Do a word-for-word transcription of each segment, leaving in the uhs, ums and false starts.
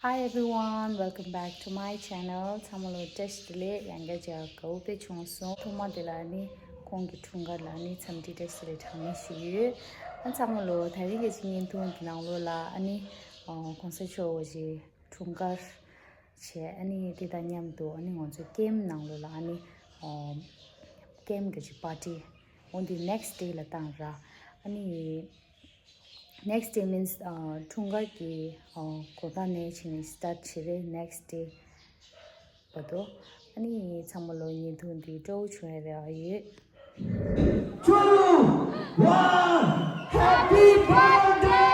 Hi everyone, welcome back to my channel. ཚང་མ་ལ་བཀྲ་ཤིས་བདེ་ལེགས། ཡང་བསྐྱར་མཇལ་དགའ་བོ་དཔེ་བྱུང་སོང་། ཐོག་མ་དེ་ལ་ནི་ཁོང་གི་འཁྲུངས་སྐར་ལ་ནི་འཚམས་འདྲི་བཀྲ་ཤིས་བདེ་ལེགས་གྲངས་མེད་ཞུས་ཡོད། ཨ་ཚང་མ་ལ་དེ་རིང་གི་བརྙན་ཐུང་གི་ནང་ལོགས་ལ་ཨ་ནི་གོང་ས་མཆོག་གི་འཁྲུངས་སྐར་བྱས། ཨ་ནི་དེ་དང་མཉམ་དུ་ཨ་ནི་ང་ཚོ་ཀེམ་ནང་ལོགས་ལ་ཨ་ནི་ཀེམ་གི་ཅིག་པར་ཊི་འོ་འདི་next day ལ་བཏང་ར། ཨ་ནི་next day means འཁྲུངས་སྐར་གྱི་དགོང་དག་ནས་བྱས་ནས་start བྱས་རེད། next day བར་དུ། ཨ་ནི་ཚང་མ་ལ་བརྙན་ཐུང་འདི་སྤྲོ་བོ་བྱུང་ཡ་རེ་བ་ཡོད། Two, one, happy birthday!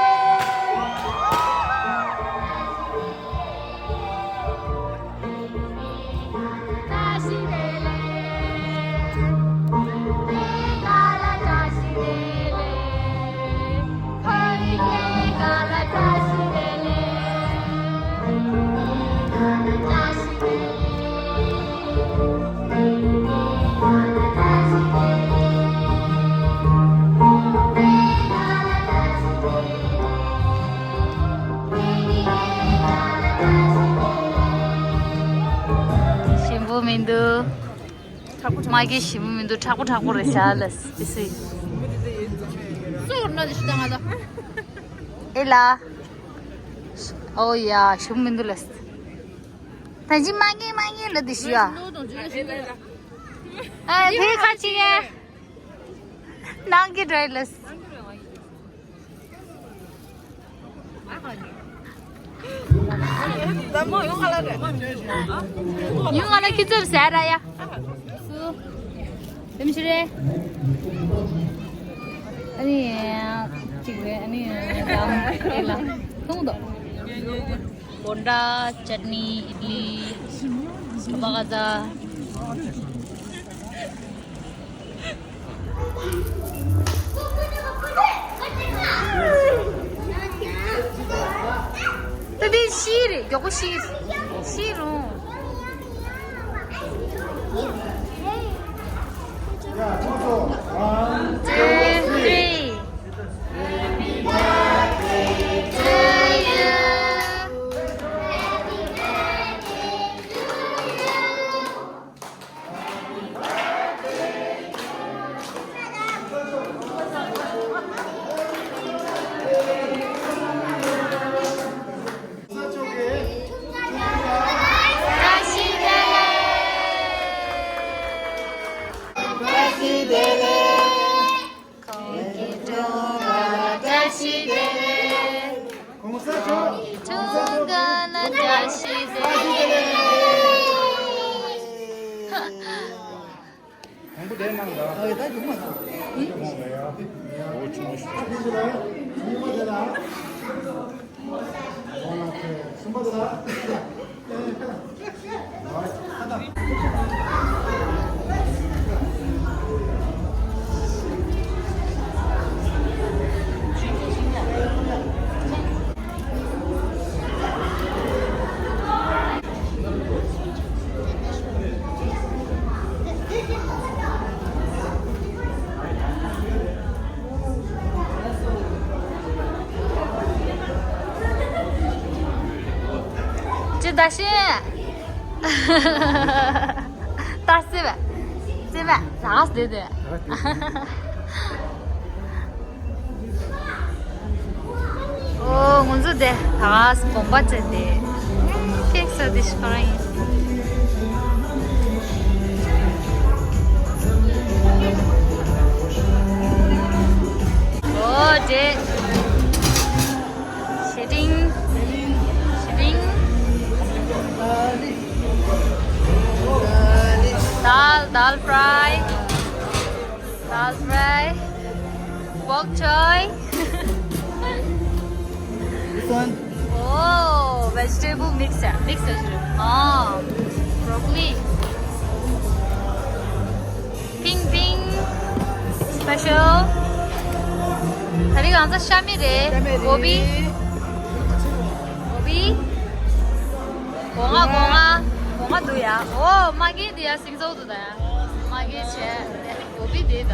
ཞིམ་པོ་མི་འདུག་མ་གི་ཞིམ་པོ་མི་འདུག་མཁྲེགས་པོ་མཁྲེགས་པོ་རེད་བྱ་ལ་སི་སི། སོ་ན་དེ་ཤི་དང་ང་ད། ཨེ་ལ། ཨོ་ཡ་ཞིམ་པོ་མི་འདུག་ལ་སི། ད་ཅི་མ་གི་མ་གི་ལ་དེ་ཤི་ཡ། ཨ་ཕེ་ཁ་ཅི་ཡ། ནང་གི་འདྲ་ལ་སི། ཉུང་ང་ལ་ཁྱི་ཚབ་ཟེར་ར་ཡ། སུ། དེམ་ཤི་རེད། ཨ་ནི། གཅིག་རེད། ཨ་ནི། ཡང་ཨེ་ལ། ཐུང་དོ། བོན་ཌ། ཅཊ་ནི། ཨིཌ་ལི། སུ་བ་ག་ཛ། ད་དེ་ཤི་རེད། མགྱོགས་པོ་ཤི་ཤི་རུང་། Two, three. ཁོང་གི་འཁྲུངས་སྐར་ལ་བཀྲ་ཤིས་བདེ་ལེགས། ཁོང་གི་འཁྲུངས་སྐར་ལ་བཀྲ་ཤིས་བདེ་ལེགས། དང་པོ་དེ་གནང་དང་། ཨ་ཡ་ད་ཡོང་མ་སོང་། འོ་ཆུང་ཆུང་། གཉིས་པ་དེ་ལ། གཉིས་པ་དེ་ལ། གསུམ་པ་དེ་ལ། ཅི་ད་ཤེས། ད་སེ་བས། སེ་བས། ལགས་སེ་དེ། ཨོ་ང་ཚོ་དེ་ད་ག་སེ་དགོན་པ་ཚེ་དེ། ཁེག་ས་དེ་ཤི་ཁ་ར་ཡིན། ཨོ་དེ། ཞེ་ཏིང་། ཞེ་ཏིང་། དཱལ། དཱལ་ཕྲའི། དཱལ་ཕྲའི། པོག་ཅོའི། This one. Oh, vegetable mix. Mix. Oh, broccoli. Ping ping. Special. ད་རིང་ང་ཚོ་ཤ་མེད་རེད། ཤ་མེད་རེད། གོ་བི། གོ་བི། སྒོ་ང་སྒོ་ང་། སྒོ་ང་འདུག་ཡ། ཨོ་མ་གི་འདི་ཡ་སིང་ཚོགས་འདུག་ད་ཡ། མ་གི་བྱས་གོ་བི་འདི་ད།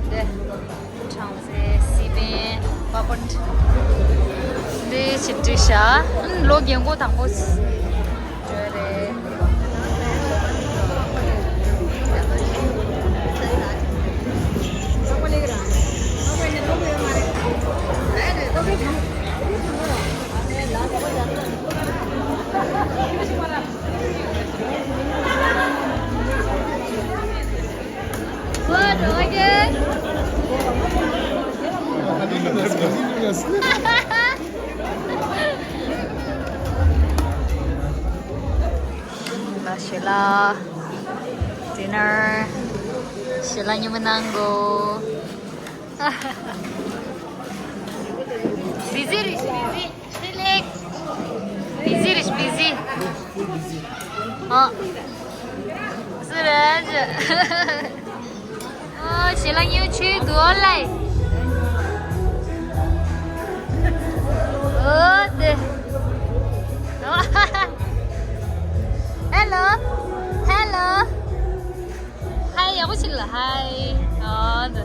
འདི། གྲང་ཟས། སི་པན། པ་པོར། རེད་ཅིག་འགྲིག་ཤག་ལོ་རྒན་གོག་དང་པོ་ཅིག་རེད། ལ་ཞེ་ལ། ཌི་ནར། ཞེ་ལ་ཉི་མ་གནང་གོ། བི་ཟི་རེད་བི་ཟི། ཤི་ལེགས། བི་ཟི་རེད་བི་ཟི། ཨ། སུ་རེད། ཨོ་ཞེ་ལ་ཉི་མ་ཆུའི་དུ་ཨོ་ལའི། ཨོ་དེ། ཧེ་ལོ། ཧེ་ལོ། ཧའི་ཡག་པོ་ཞིག་ལ་ཧའི། ཨོ་དེ།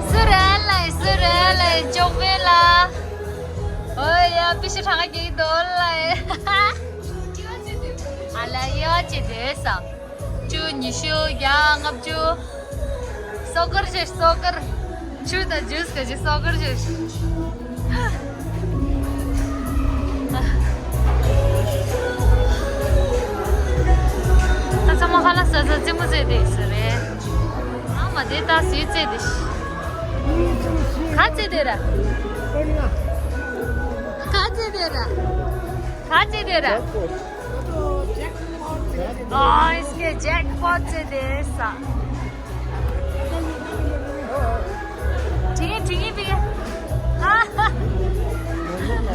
སུ་རེད་ལའི་སུ་རེད་ལའི་ཅོག་མེ་ལ། ཨོ་ཡ་པི་ཤི་ཧྲང་གི་དུ་ཨོ་ལའི། ཨ་ལ་ཡོ་ཅི་དེ་ས། བཅུ། ཉི་ཤུ། བརྒྱ། ལྔ་བཅུ། སོ་ཀར་བྱས། སོ་ཀར། ཆུ་དང་ཇུས་ག་ཅིག་སོ་ཀར་བྱས། ད་ཚང་མ་ཁ་ལག་ཟ་ཟ་རྩེད་མོ་རྩེ་བསྡད་ས་རེད། ཨ་མ་དེ་ད་སུས་རྩེ་བསྡད་ཤི། ག་རྩེ་བསྡད་ར། ག་རྩེ་བསྡད་ར། ག་རྩེ་བསྡད་ར། ཨོ་ཨིས་ཀེ་ཇེག་པོ་ཊི་ཟེར་དེ་ས། དྲི་ངན་དྲི་ངན་པི་ཀ། ཨ་ཧ།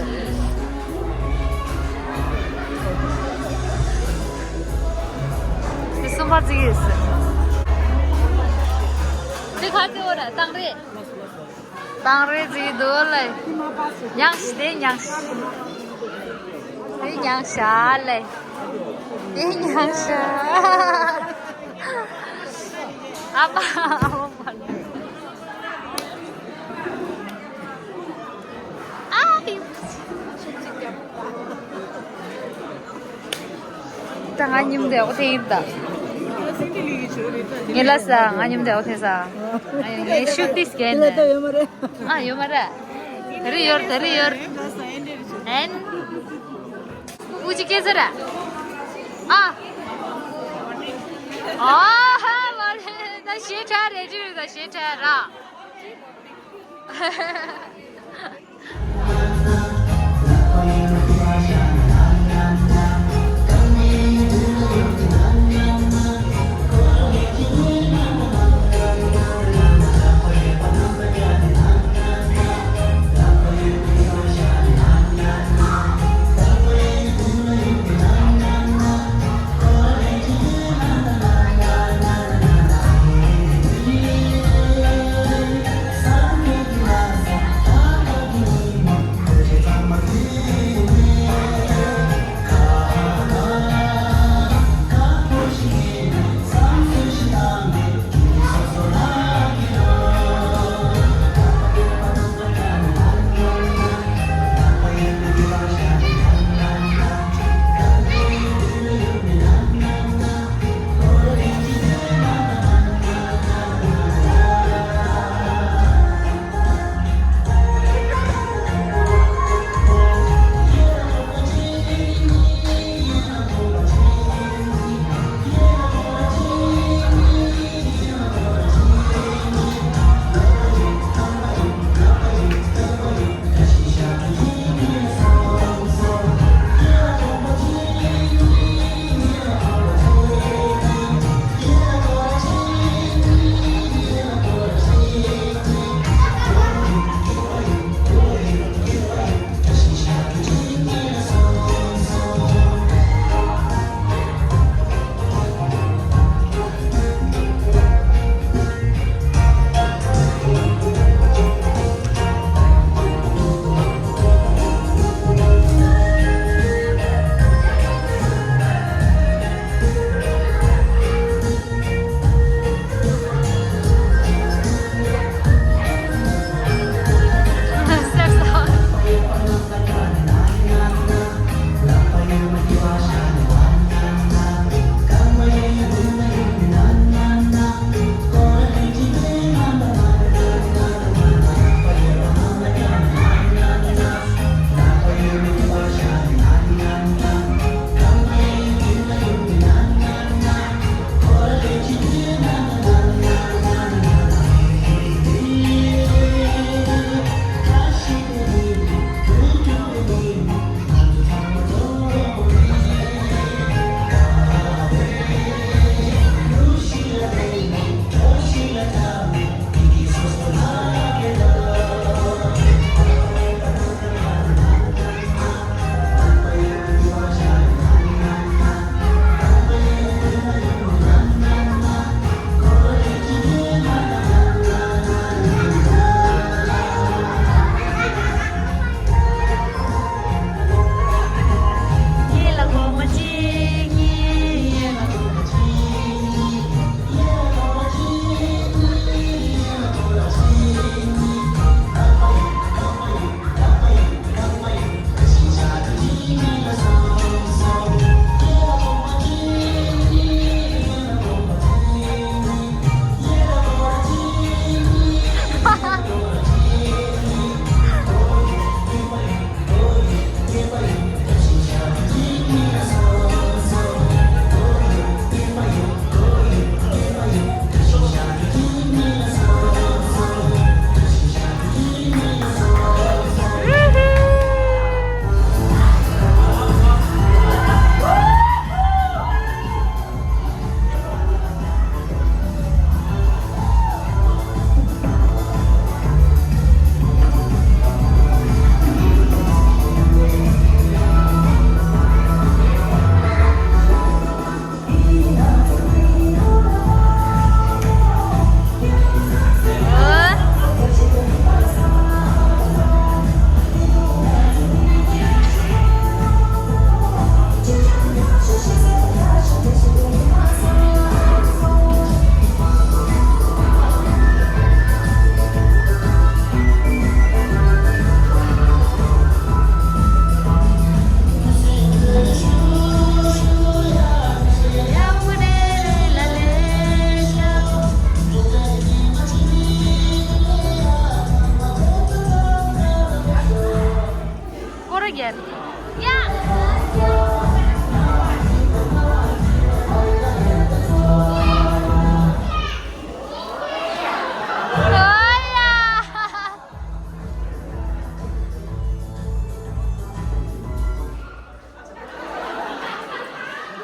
དེ་གསུམ་པ་བརྩི་གི་ཡོད་ས། དེ་ག་ཚོད་འོ་ར་བཏང་རེད། བཏང་རེད་ཟེར་གྱི་འདུག་ལེ། མྱངས་ཤིག་དེ་མྱངས་ཤིག་དེ་མྱངས་ཤག་ལེ། དེ་མྱངས་ཤག་ཨ་ཕ་ཨ་ཕ་ཕ་ལེ། ཨ་ཡི། ད་ང་མཉམ་དུ་ཡག་པོ་ཐེངས་ཡིན་ད། ངས་ལ་ས་ང་མཉམ་དུ་ཡག་པོ་ཐེངས་ས། ངས་ཤུགས་ཏིས་གན་ནས། ཨ་ཡོད་མ་རེད། ད་རེ་ཡོར་ད་རེ་ཡོར། ཨན། ཀུ་ཅི་སྐད་ཟེར་ར། ཨ། ཨ་ཧ་མ་རེད་ད་ཞེ་ཁྲ་རེད་ཅི་རེད་ད་ཞེ་ཁྲ་ར།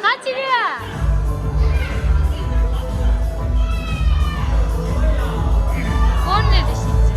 ག་ཅི་རེད། ཀོན་ནེ་དེ་ཤིག་ཅེ།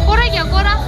སྐོར་ར་རྒྱག་སྐོར་ར།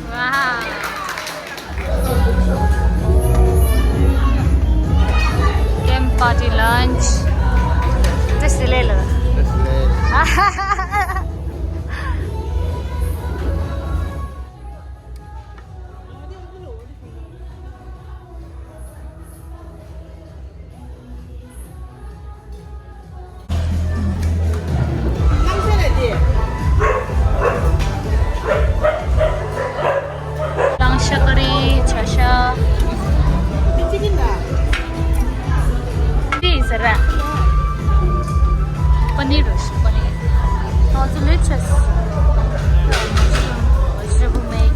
Wow. Game party lunch. Just a little. Just a little. གླང་ཤ་ཀ་རི། བྱ་ཤ། ཅི་ཟེར་ར། པ་ནིར་རོ་ཤི། པ་ནིར། Oh, delicious. Vegetable mix.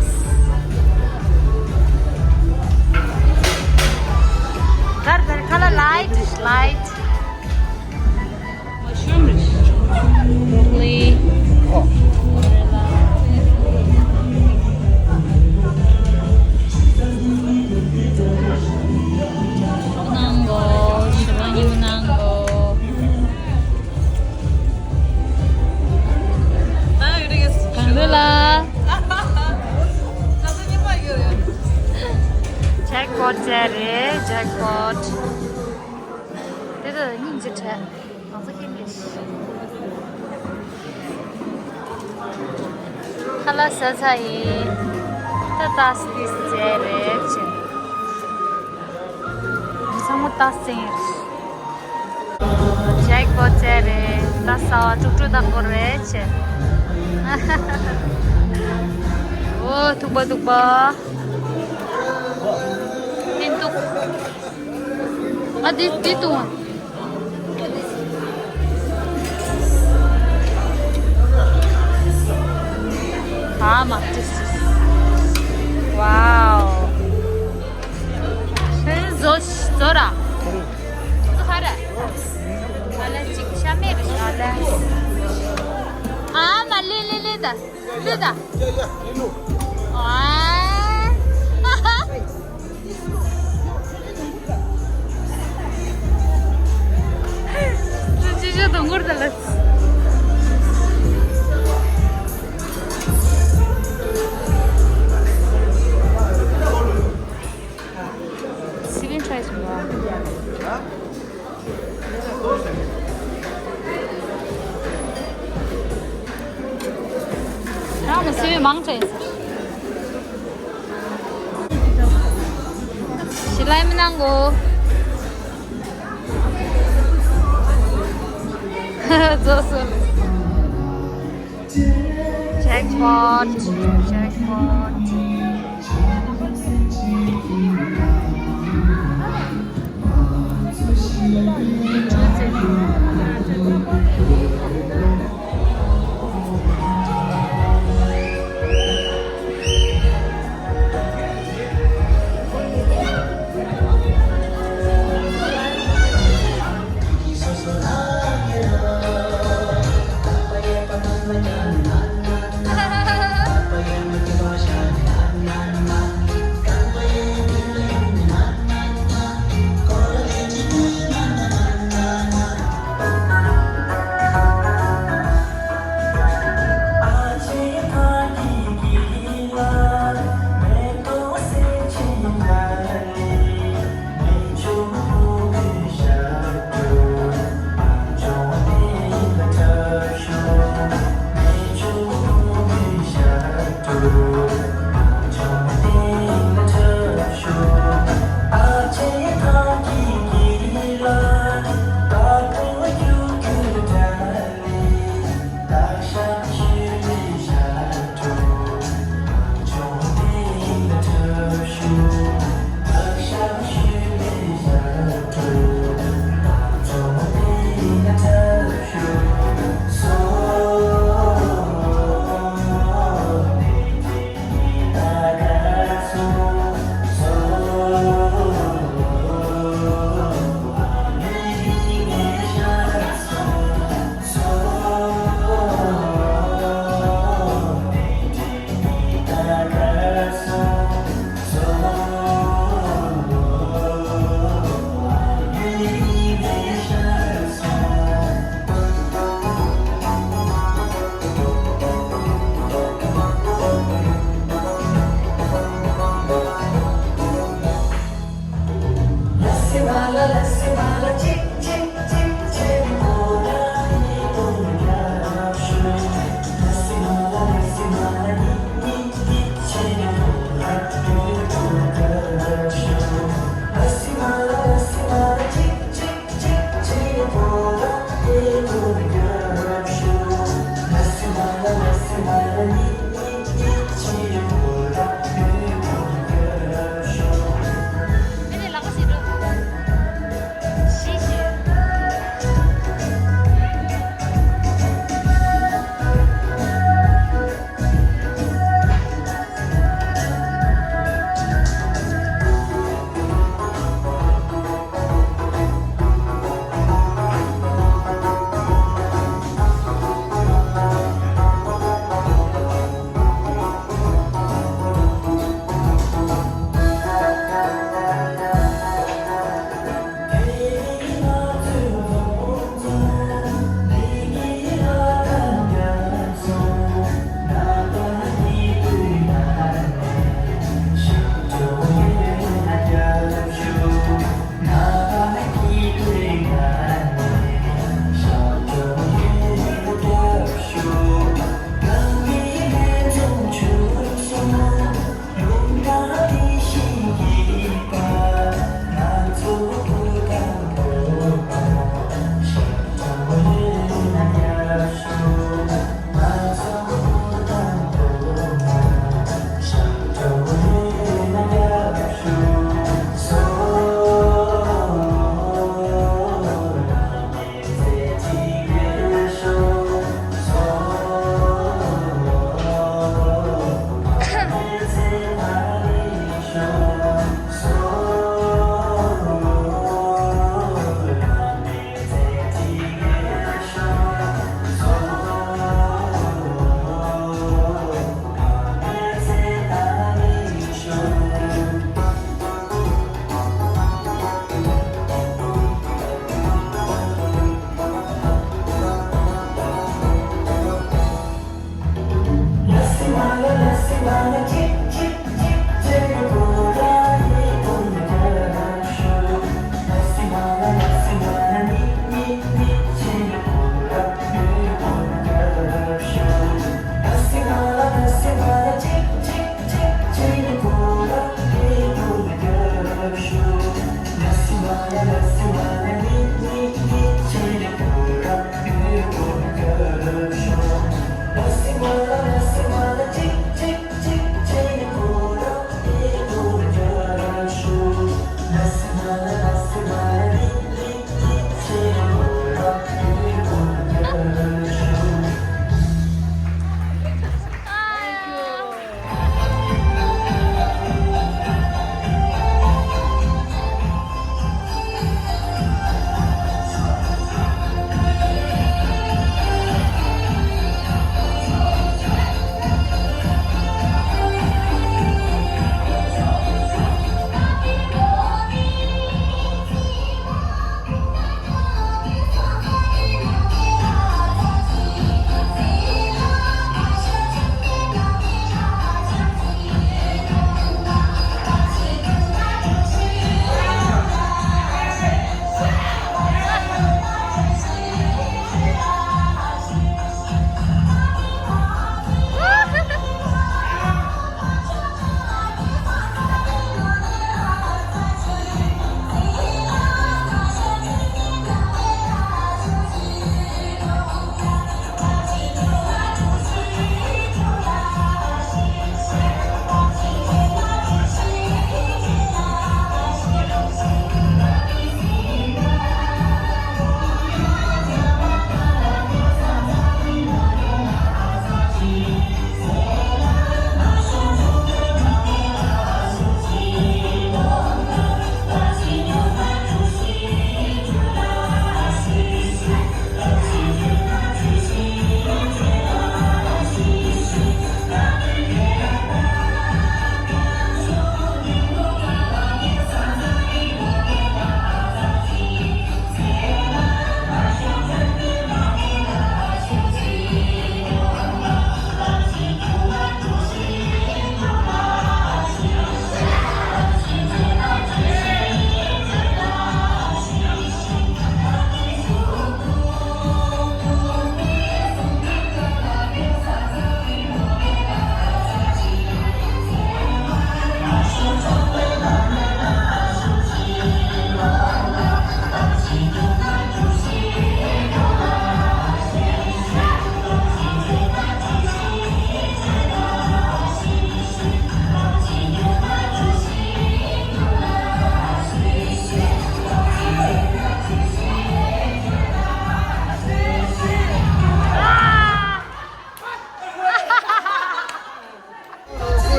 Gar, gar, color light, light. Mushroom. Broccoli. Mango, shirani mango. བཙལ་རེད། ཇེག་པོཊ། དེ་དུ་སྙིང་རྗེ་བྲལ། ང་ཚོ་ཁྱིམ་རེད། ཁ་ལག་ཟ་ཚར་ཡིན། ད་ཏག་ཏག་བཙལ་རེད་བྱས། ཚང་མ་ཏག་ཏག་ཡིན། ཇེག་པོཊ་བཙལ་རེད། ད་ཟ་བ་དཀྲུག་དཀྲུག་བཏང་དགོས་རེད་བྱས། ཨོ་ཐུག་པ་ཐུག་པ། ཨིན་ཐུག་ང་འདི་འདི་བཏུང་བ། ཨ་མ་ཏིས། ཝའོ། ཧེ་ཟོ་ཟོ་ར། ཏུ་ཧ་ར། ཨ་ལ་ཅིག་ཤ་མེད་རེད་ཤ་ལ། ཨ་མ་ལི་ལི་ལི་ད། ལི་ད། ཡ་ཡ་ཡ་ལུ། ཨ། ཅི་ཅི་དང་གུར་དང་ལ། སི་བན་ཁྲའི་བྱུང་བ། རང་ལ་སི་བན་མང་དྲགས་ཡིན་ཟེར། ཞི་ལའི་མི་གནང་གོ། རྫོགས་སོང་། ཇེག་པོཊ། ཇེག་པོཊ།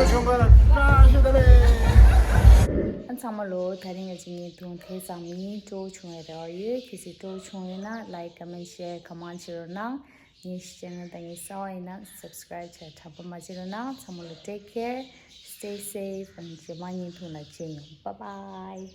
ཨ་ཚང་མ་ལོ། ད་རིང་ང་ཚོའི་བརྙན་ཐུང་དེ་ཙམ་ཡིན། སྤྲོ་བོ་བྱུང་བའི་རེ་བ་ཡོད། གལ་སྲིད་སྤྲོ་བོ་བྱུང་ཡོད་ན་like, comment, share གང་མང་བྱེད་རོགས་གནང་། ངའི་channel དང་ངའི་གསར་པ་ཡིན་ན་subscribe བྱས་དྲན་པ་མ་བརྗེད་རོགས་གནང་། ཚང་མ་ལོ། Take care, stay safe and རྗེས་མ་བརྙན་ཐུང་ལ་མཇལ་ཡོང་། Bye bye.